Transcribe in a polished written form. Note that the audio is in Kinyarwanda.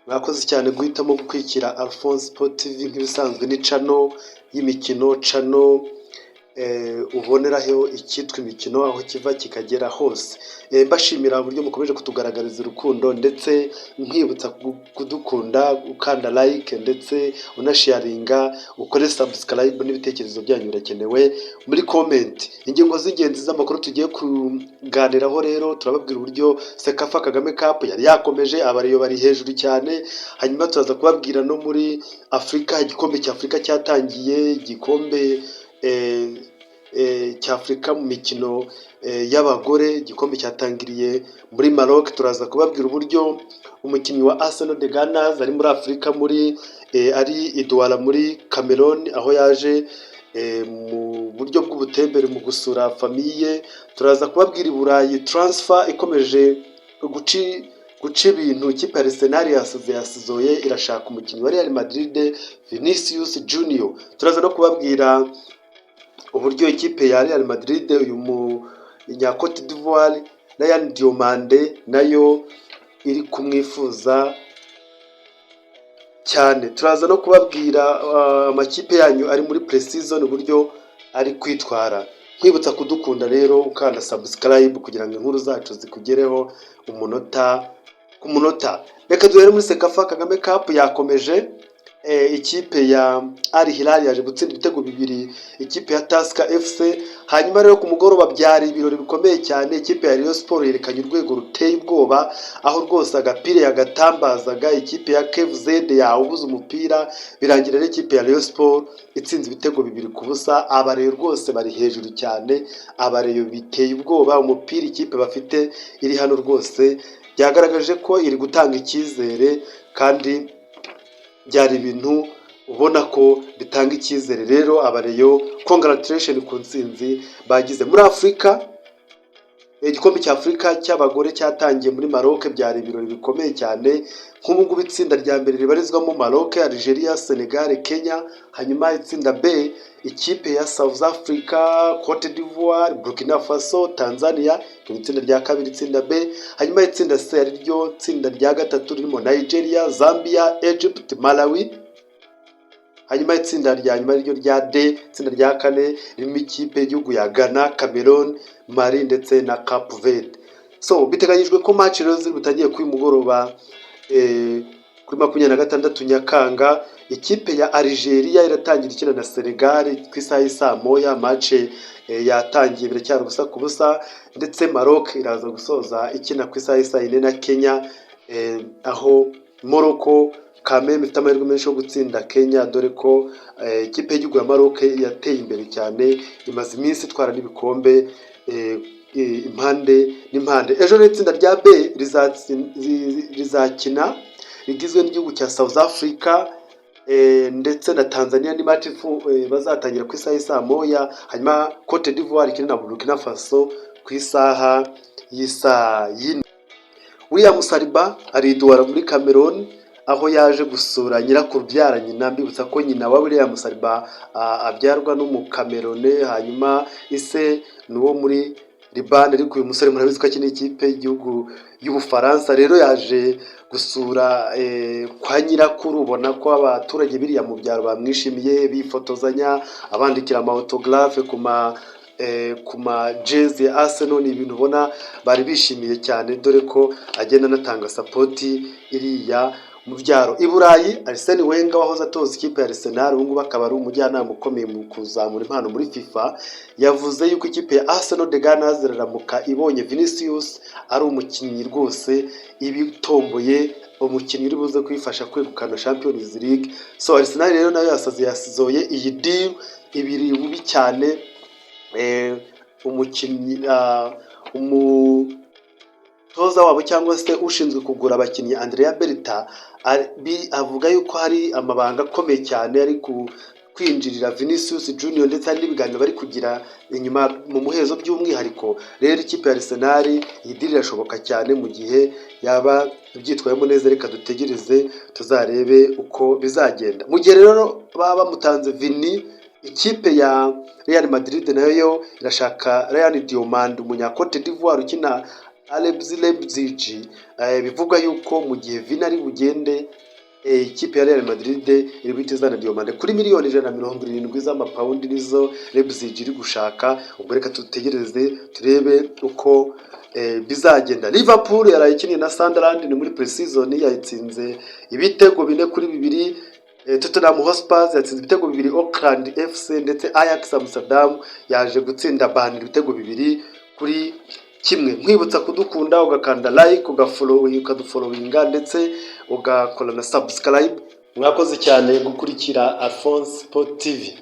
Mwakoze cyane guhitamo gukurikira Alphonse Sport TV. Nk'ibisanzwe ni channel y'imikino, channel uboneraho icyitwa imikino aho kiva kikagera hose. Mbashimira uburyo mukomeje kutugaragariza urukundo, ndetse nkwibutsa kudukunda ukanda like ndetse unasharinga, ukore subscribe, n'ibitekerezo byanyu birakenewe muri comment. Ingingo z'ingenzi z'amakuru tugiye kuganiraho rero, turababwira uburyo CECAFA Kagame Cup yari yakomeje, abariyo bari hejuru cyane. Hanyuma turaza kubabwira no muri Afurika, igikombe cya Afurika cyatangiye, igikombe cya Afurika mu mikino y'abagore, igikombe cyatangiriye muri Maroc. Turaza kubabwira uburyo umukinnyi wa Arsenal the Gunners ari muri Afurika, muri ari i Douala muri Cameroon, aho yaje mu buryo bw'ubutembere mu gusura famille. Turaza kubabwira i Burayi transfer ikomeje guca ibintu, ikipe ya Arsenal yasize yasizoye, irashaka umukinnyi wa Real Madrid Vinicius Junior. Turaza no kubabwira uburyo ikipe ya Real Madrid, uyu munya Cote d'Ivoire Yan Diomande nayo iri kumwifuza cyane. Turaza no kubabwira amakipe yanyu ari muri pre-season uburyo ari kwitwara. Nkwibutsa kudukunda rero ukanda subscribe kugira ngo inkuru zacu zikugereho umunota ku munota. Reka duhere muri CECAFA Kagame Cup yakomeje. Ikipe ya Al Hilal yaje gutsinda ibitego 2 ikipe ya Tusker FC. Hanyuma rero ku mugoroba byari ibirori bikomeye cyane, ikipe ya Rayon Sport yerekanye urwego ruteye ubwoba, aho rwose agapira yagatambazaga, ikipe ya KVZ yawubuze umupira, birangira rero ikipe ya Rayon Sport itsinze ibitego 2-0. Abareyo rwose bari hejuru cyane, abareyo biteye ubwoba. Umupira ikipe bafite iri hano rwose byagaragaje ko iri gutanga icyizere, kandi byari ibintu ubona ko bitanga icyizere. Rero abareyo, congratulation ku ntsinzi bagize. Muri Afurika, igikombe cya Afurika cy'abagore cyatangiye muri Maroc, byari ibirori bikomeye cyane. Nk'ubu ngubu itsinda rya mbere ribarizwamo Maroc, Algeria, Senegal, Kenya. Hanyuma itsinda B, ikipe ya South Africa, Cote d'Ivoire, Burkina Faso, Tanzania, iryo itsinda rya kabiri, itsinda B. Hanyuma itsinda C ari ryo tsinda rya gatatu ririmo Nigeria, Zambia, Egypt, Malawi. Hanyuma itsinda rya nyuma ariryo rya D, itsinda rya kane, ririmo ikipe y'igihugu ya Ghana, Cameroon, Mali ndetse na Cape Verde. So biteganyijwe ko match rero ziri butangiye kuri uyu mugoroba, kuri 26 Nyakanga. Ikipe ya Algeria iratangira ikina na Senegal ku isaha y'isaa 1, match yatangiye biracyari 0-0. Ndetse Maroc iraza gusoza ikina ku isaha y'isaa 4 na Kenya, aho Morocco Kameme ifite amahirwe menshi yo gutsinda Kenya, dore ko ikipe y'igihugu ya Maroc yateye imbere cyane, imaze iminsi itwara n'ibikombe impande n'impande. Ejo rero itsinda rya B rizakina rigizwe n'igihugu cya South Africa ndetse na Tanzania, ni match bazatangira ku isaha y'isaa 1. Hanyuma Cote d'Ivoire ikina na Burkina Faso ku isaha y'isaa 4. William Saliba ari i Douala muri Cameroon, aho yaje gusura nyirakuru ubyara nyina. Mbibutsa ko nyina wa William Saliba abyarwa n'Umukamerone, hanyuma ise ni uwo muri Liban, ariko uyu musore murabizi ko akina ikipe y'igihugu y'Ubufaransa. Rero yaje gusura kwa nyirakuru, ubona ko abaturage biriya mu byaro bamwishimiye, bifotozanya, abandikira ama autographe ku ma jezi ya Arsenal. Ni ibintu ubona bari bishimiye cyane, dore ko agenda anatanga support iriya mu byaro. I Burayi, Arsene Wenger wahoze atoza ikipe ya Arsenal, ubu ngubu akaba ari umujyanama ukomeye mu kuzamura impano muri FIFA, yavuze yuko ikipe ya Arsenal the Gunners iraramuka ibonye Vinicius ari umukinnyi rwose ibitomboye, umukinnyi uri buze kuyifasha kwegukana Champions League. So Arsenal rero nayo yasaze yasizoye iyi deal ibiri bubi cyane. Umukinnyi, umutoza wabo cyangwa se ushinzwe kugura abakinnyi Andrea Berta avuga yuko hari amabanga akomeye cyane ari ku kwinjirira Vinicius Junior, ndetse hari n'ibiganiro bari kugira inyuma mu muhezo by'umwihariko. Rero ikipe ya Arsenal, iyi deal irashoboka cyane mu gihe yaba ibyitwayemo neza. Reka dutegereze tuzarebe uko bizagenda. Mu gihe rero baba bamutanze Vini, ikipe ya Real Madrid nayo irashaka Yan Diomande, umunya Cote d'Ivoire ukina RB Leipzig. Bivugwa yuko mu gihe Vini ari bugende, ikipe ya Real Madrid iri guhita izana Diomande kuri miliyoni 170 z'amapawundi, nizo Leipzig iri gushaka. Ubwo reka dutegereze turebe uko bizagenda. Liverpool yaraye ikiniye na Sunderland, ni muri pre-season, yayitsinze ibitego 4-2. Tottenham Hotspur yatsinze ibitego 2 Auckland FC, ndetse Ajax Amsterdam yaje gutsinda Burnley ibitego 2-1. Nkwibutsa kudukunda, ugakanda like, ukadufollowinga, ndetse ugakora na subscribe. Mwakoze cyane gukurikira Alphonse Sport TV.